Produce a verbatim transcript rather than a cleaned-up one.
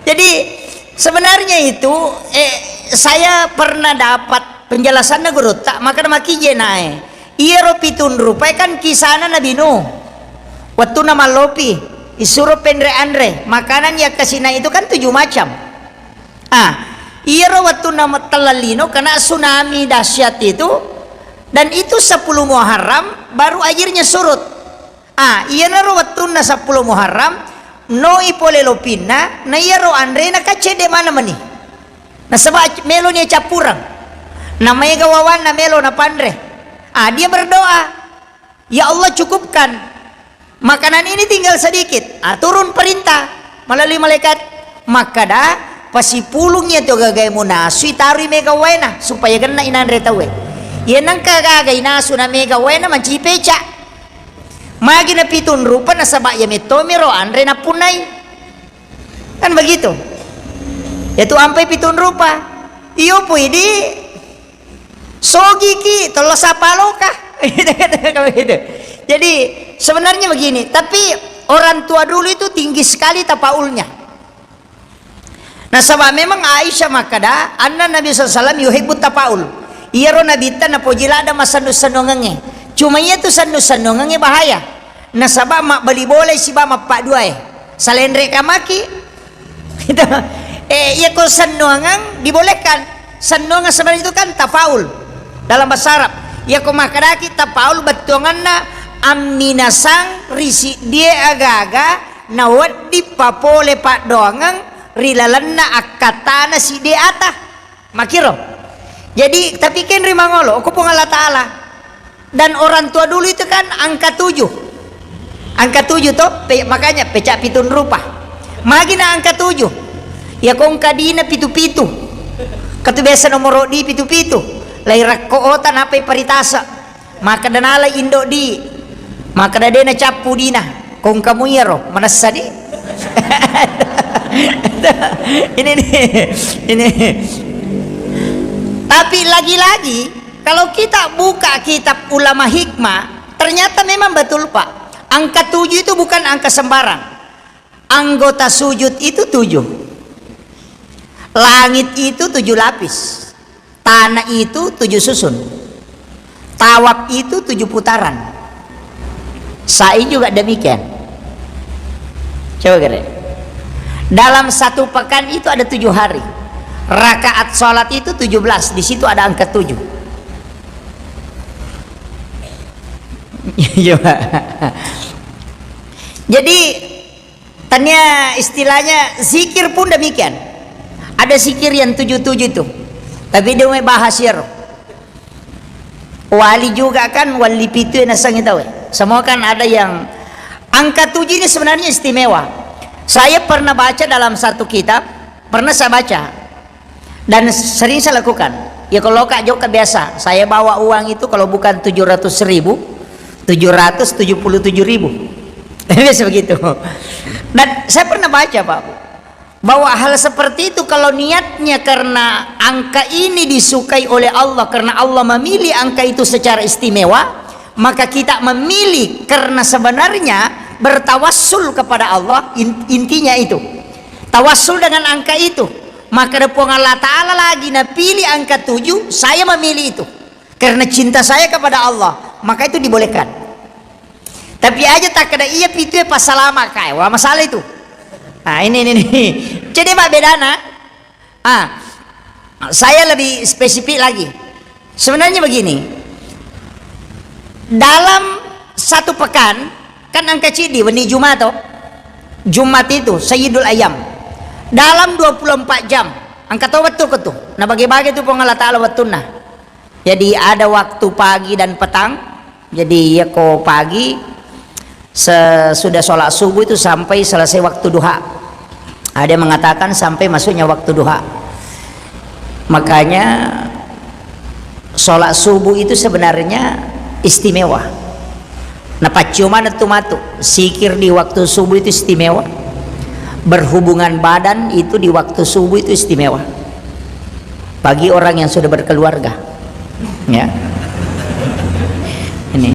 Jadi, sebenarnya itu, eh, saya pernah dapat penjelasanna gurutta, maka makije nae. Iyaro pitung rupae kan kisana Nabi Nuh. Wettunna mallopi, isuro penre anre, makanan yang kasina itu kan tujuh macam. Ah, iyaro wettunna me-, telleng lino kena tsunami dahsyat itu, dan itu sepuluh Muharram baru airnya surut. Ah, iyanaro wettunna sepuluh Muharram, noi pole lopinna, na iyaro anrena kan cedde maneng meni. Nasaba ac-, meloni cappureng. Na maega wawanna melo napanre. Ah, dia berdoa, "Ya Allah, cukupkan. Makanan ini tinggal sedikit." Ah, turun perintah melalui malaikat. Makkada, "Pasipulungi tu gagae munasu, itarui mega waena, supaya genna inanre tauwe." Iya nengka gaga inasu na mega waena, manci peca. Magi na pitung rupa, nasaba iya mettomiro anre nappunnai. Kan begitu. Yatu ampai pitung rupa. Iyo pui di sogiki, tello sapaloka. Gitu, gitu, gitu. Jadi, sebenarnya begini, tapi orang tua dulu itu tinggi sekali tapaulnya. Nasaba memang Aisyah makkada, anna Nabi sallallahu alaihi wasallam yuhibbu tapaul. Iyaro Nabitta napoji ladde massennu-sennungengnge. Cuma iya tu sennu-sennungengnge bahaya. Nasaba mabbali bolai siba mappadduae. Salenre kamaki. Gitu. Eh, iya ko sennuangeng dibolehkan. Sennuangeng sebenarnya itu kan tafaul dalam bahasa Arab. Iya ko makkedaki tafaul bettuanganna amminasang ri siddie aga-aga nawedding papole paddoangeng ri lalenna akkattana siddie ata. Makkiro. Jadi, tapi kenri mangolo, ko Puang Allah Ta'ala. Dan orang tua dulu itu kan angka tujuh. Angka tujuh to, pe-, makanya pecak pitung rupa. Magi na angka tujuh. Ya ko engka dina pitu-pitu. Katu biasa nomoro di pitu-pitu. Lai rakko ota napai paritasa. Makkeda nala indo di, makkeda de nacappu dina, kong kamu iyaro, manessa di. Ini nih, ini. Tapi lagi-lagi, kalau kita buka kitab ulama hikmah, ternyata memang betul, Pak. Angka tujuh itu bukan angka sembarang. Anggota sujud itu tujuh. Langit itu tujuh lapis. Tanah itu tujuh susun. Tawaf itu tujuh putaran. Sa'i juga demikian. Coba kira. Dalam satu pekan itu ada tujuh hari. Rakaat sholat itu tujuh belas. Di situ ada angka tujuh. Coba. Jadi, tania istilahnya zikir pun demikian. Ada zikir yang tujuh-tujuh itu. Tapi dia mau bahas ya, Roh. Wali juga kan, wali pitu yang nasengi tahu ya. Semua kan ada yang angka tujuh ini sebenarnya istimewa. Saya pernah baca dalam satu kitab, pernah saya baca. Dan sering saya lakukan. Ya, kalau ka jokka biasa, saya bawa uang itu kalau bukan tujuh ratus ribu, tujuh ratus tujuh puluh tujuh ribu. Biasa begitu. Dan saya pernah baca, Pak Bu, bahwa hal seperti itu kalau niatnya karena angka ini disukai oleh Allah, karena Allah memilih angka itu secara istimewa, maka kita memilih karena sebenarnya bertawassul kepada Allah, in-, intinya itu. Tawassul dengan angka itu. Maka ada Puang Allah Ta'ala lagi napilih angka tujuh, saya memilih itu. Karena cinta saya kepada Allah, maka itu dibolehkan. Tapi aja tak ada iya pitu ya pas salama kae. Wah, masalah itu. Nah, ini, ini, ini. Jadi, Pak, bedana. Ah, saya lebih spesifik lagi. Sebenarnya begini. Dalam satu pekan, kan angka cidi, wenni Jumat toh. Jumat itu, Sayyidul Ayyam. Dalam dua puluh empat jam, angka to wettu ko tu. Nah, bagi-bagi tu Puang Allah Ta'ala wettunna. Jadi, ada waktu pagi dan petang. Jadi, iya ko pagi, sesudah sholat subuh itu sampai selesai waktu duha. Ada yang mengatakan sampai masuknya waktu duha. Makanya, sholat subuh itu sebenarnya istimewa. Nah, pacciuman tu matu, zikir di waktu subuh itu istimewa. Berhubungan badan itu di waktu subuh itu istimewa. Bagi orang yang sudah berkeluarga. Ya.